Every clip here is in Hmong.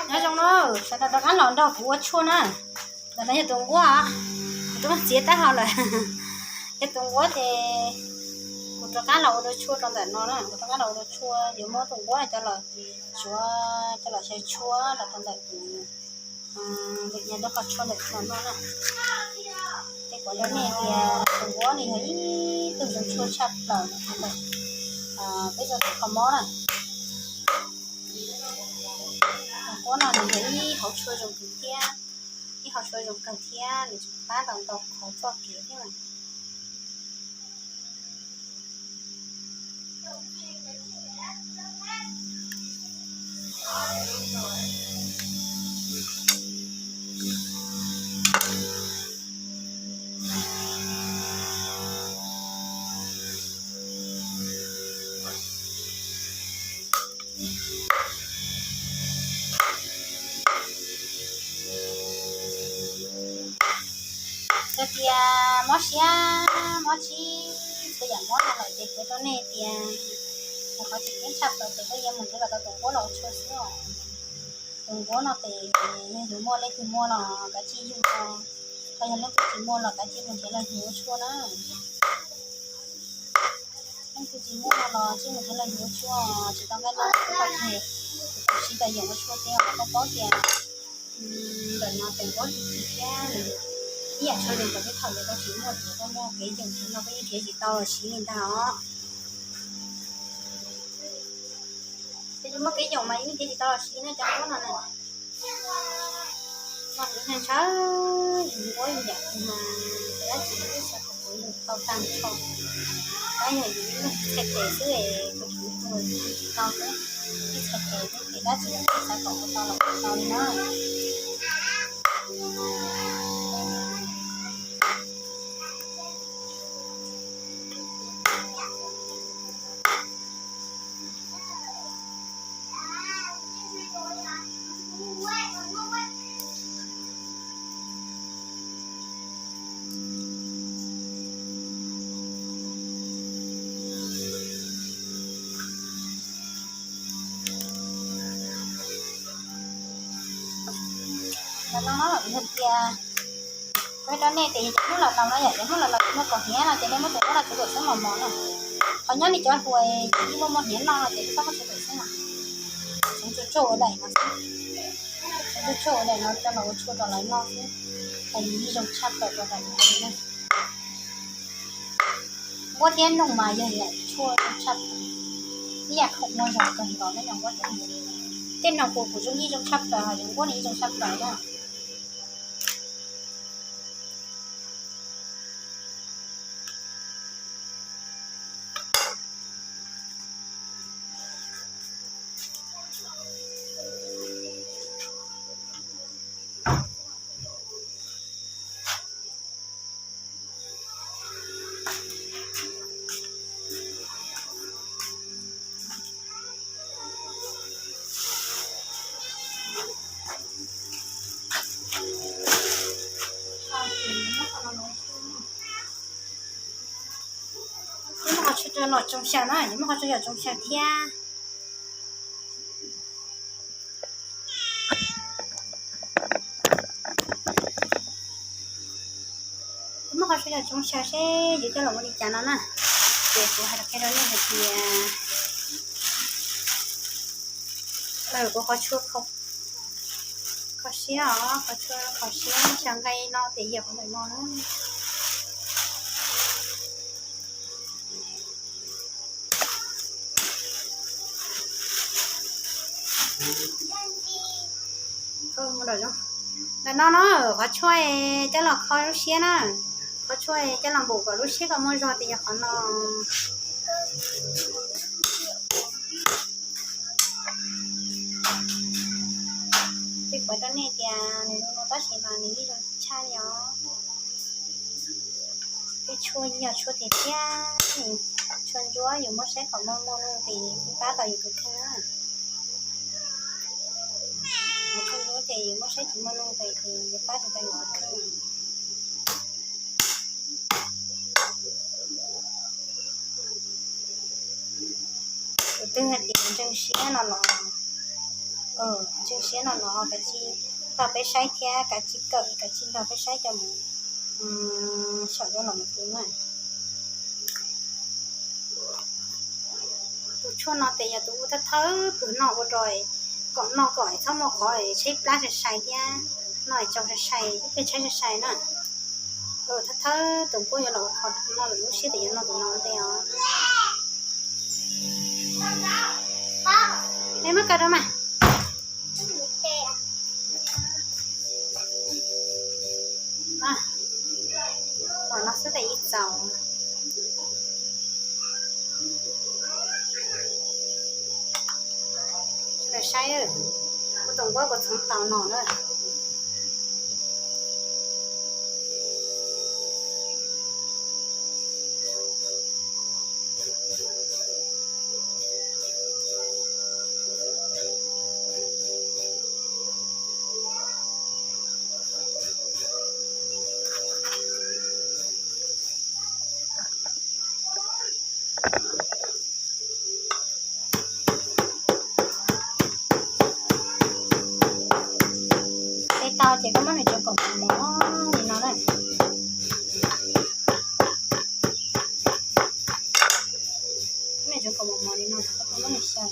Nyob zoo na, sawv daws rov qab los nrog kuv ua tshuaj na. Ntawm no yog tus nquab, kuv twb txiav taub hau lawm. Yog tus nquab ces kuv rov qab los ua dua tshuaj rau ntawm no na, kuv rov qab los ua dua tshuaj, yuav muab tus nquab no coj los tsuav, coj los xyaw tshuaj los rau ntawm tus, tus nquab no na. Ces kuv hais rau nej tias tus nquab no yog ib tug zoo tshuaj tshaj plaws ntawm peb txoj kev kho mob na. Tus nquab no nws yog ib hauv tshuaj zoo kawg thiab, ib hauv tshuaj zoo kawg thiab nws tseem pab tau ntau qhov txoj kev thiab. Yog tias mob siab mob tsib txhua yam mob no lawm ces kuv hais rau nej tias, qhov tseem ceeb tshaj plaws ces koj yuav mus nrhiav los tau tus nquab los ua tshuaj xwb os. Tus nquab no ces yog yus muaj leej twg muaj los kav tsij yug tau, ho yog leej twg tsis muaj los kav tsij mus nrhiav los yug ua tshuaj na. Leej twg tsis muaj no los tsij mus nrhiav los yug ua tshuaj, tsis tau nqaij no kuv tau siv tau yeem ua tshuaj thiab os. Koj paub tias ntawm no tus nquab tus txiv thiab ib yam tshuaj zoo kom tej thaum yuav tau tsis muaj, yuav tau muaj kev yoom no koj yeej nrhiav tsis tau los siv li ntag os. Ces yus muaj kev yoom mas yus nrhiav tsis tau los siv no cov nquab no na. Mas kuv ntshaw ntshaw yus nquab yus yam mas dab tsi los twb xav kom kuv yug tau tag nrho. Tab yog yus ib leeg txhais tes xwb es kuv tsis tau xwb, ib txhais tes xwb ces dab tsi los twb xav kom ua tau los ua tau li na. Ntawm no yog tias kuv hais rau nej tias yog cov hnub los laus no yom, cov hnub los laus tsis muaj kaus hniav no ces nej muab tus nquab no tsuav kom xwb mos mos na. Qhov nyob li cov hluas tsis muaj muaj hniav no no ces txhob muab tsuav kom xwb na. Tsuav tsuag tsuag ua daim no xwb, tsuav tsuag tsuag ua daim no coj los ua tshuaj rau lawv noj xwb, es nws yeej zoo tshaj plaws rau daim no na. Nquab thiab noog mas yog yam tshuaj zoo tshaj plaws, ib yam khoom muag zog kawg nkaus na yog nquab thiab noog. Tej noog kuv kuv zoo yeej zoo tshaj plaws, ho yog nquab nws yeej zoo tshaj plaws na. Yuav muab qhov tshuaj los tsoo xyaw na, yuav muab qhov tshuaj los tsoo xyaw thiab. Kuv muab qhov tshuaj los tsoo xyaw seb yuav coj los ua li cas no na. Ces kuv hais rau nej hais tias, kuv qhov tshuaj kho siab os, qhov tshuaj kho siab xyaw nqaij no ces yog qhov ntawm no na. Ntawm no no, qhov tshuaj coj los kho lub siab na. Qhov tshuaj coj los npaum kom lub siab kom muaj zog tias yog qhov no. Peb kuv rau nej tias nws zoo no tab sis mas nws yeej zoo tshaj li os. Tej tshuaj yog tshuaj tiag tiag, tshuaj ntsuab yus muab saib kom muaj muaj nuj ces pab tau yus tus kheej na. Tshuaj ntsuab ces yus muab saib tsis muaj nuj ces yus pab tsis tau yus tus kheej. Tus twg hais tias ntseeg siab no los Ntseeg siab no los ho kav tsij nrog peb saib thiab, kav tsij kawm, kav tsij nrog peb saib cov mus saum yuav los mus tu na. Tus tshuaj no ces yog tus ua thawj thawj pwg noj ua rau kom noj kom txhob muaj qhov tshaib plab sai sai thiab, noj tsau sai sai, ib pliag tshaib sai sai na. Thawj thawj tus nquab yuav los ua qhov no lawm, lub siab tias yuav noj tus no ua ntej os. Nej muab kaw rau mas. Pom no xwb tas ib txaus. Sawv daws saib, kuv tus nquab kuv txhoov tau no na. Tau ces koj muab nws tso kom mos mos li no na. Muab nws tso kom mos mos li no, koj muab nws xyaw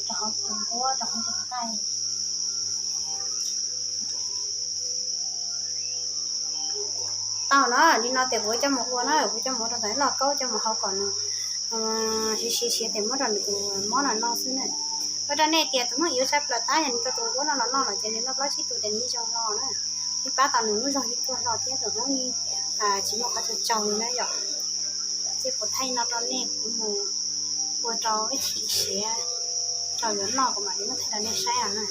rau hauv tus nquab, rau hauv tus nqaij. Tau na, li no ces kuv coj mus ua na, kuv coj mus ua rau ntawm loj kaub coj mus hau kom nws siav siav siav ces muab rau nws tus mob no noj xwb na. Ua rau nej tias tus Hmoob yuav tshaj plaws tab yog nws tau tus nquab no los noj lawm ces nws noj plaub tsib tus ces nws yeej zoo hlo na. Yeej pab tau nws lub zog yeej tuag hlo thiab tus Hmoob yeej tsis muaj qhov tsau tsau li na yom. Ces kuv thaij no rau nej, kuv mus ua rau ib chim siav rau yuav noj kuv mam li muab thaij rau nej saib os na.